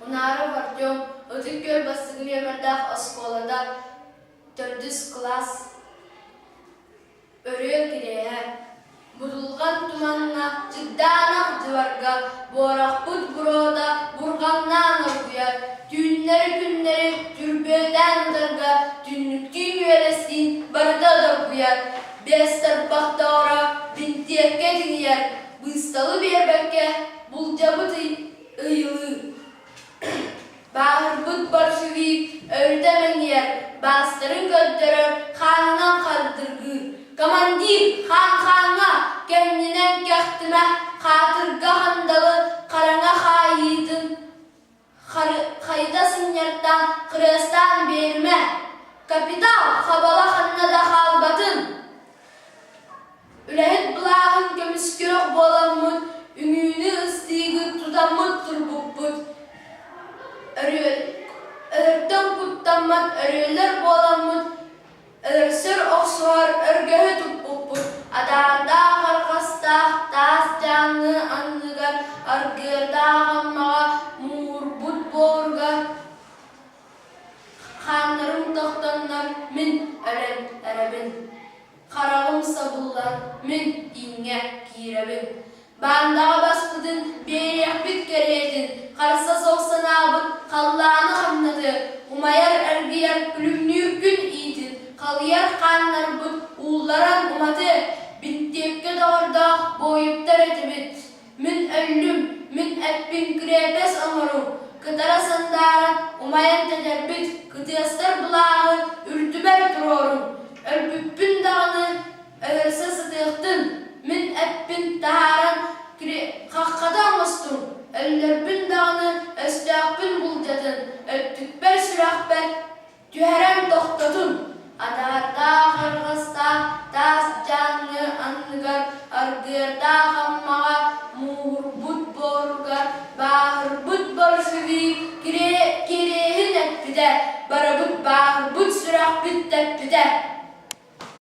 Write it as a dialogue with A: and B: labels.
A: Унаров Артем Ытык Күөл бастакы нүөмэрдээх оскуолата төрдүс кылаас Өрүөл кириэһэ Будулҕан тумаҥҥа чыгдаанах дьыбарга буорахпыт буруота бурҕаҥнаан оргуйар, түүннэри-күннэри түрбүөтээн ытарга түннүктүүн үөлэстиин барыта доргуйар, биэс тарбахтооро бинтиэккэ тиҥийэр, быысталы биэрбэккэ булдьабыт ыйылыы. Бааһырбыт большевик өрүтэ мэҥийэр, баастарын көрдөрөр, хаанынан хардыргыыр. Командир, хаан-хааҥҥа, кэннинэн кэхтимэ, хаатырга хандалы хараҥа хаайыытын хайыта сынньартаан, кырыастаан биэримэ. Капитал хабала ханна да хаалбатын. Үлэһит былааһын көмүскүөх буоламмыт, үҥүүнү ыстыыгы тутаммыт турбуппут. Өлөртөн куттаммат өрүөллэр буоламмыт, өлөрсөр охсуһар өргөһү туппуппут. Адаардаах арҕастаах таас дьааҥы анныгар аргыардаах Аммаҕа мууһурбут буоругар хааннарым тохтоннор мин өлөн эрэбин. Хараҕым сабыллан, мин ииҥҥэ киирэбин. Баандаҕа баспытын биэриэхпит кэриэтин, харса суох санаабыт халлааны хамнатыа, умайар эргийэр күлүмнүүр күн иитин, халыйар хааннарбыт уулларан уматыа, бинтиэпкэ доҕордоох буойуттар этибит. Мин өллүм, мин эппин кириэпэс оҥоруҥ, кытара сандааран умайан тэтэрбит кытыастар былааҕы үрдүбэр туруоруҥ, өлбүппүн даҕаны өлөрсө сытыахтын, мин эппин таһааран хаххата оҥостуҥ, өллөрбүн даҕаны өстөөхпүн булдьатын, өттүкпэр сүрэхпэр Түһэрэн тохтотун, адаардаах арҕастаах таас дьааҥы анныгар аргыардаах Аммаҕа мууһурбут буоругар бааһырбыт большевик кириэһин эппитэ, барыбыт бааһырбыт сүрэхпит тэппитэ.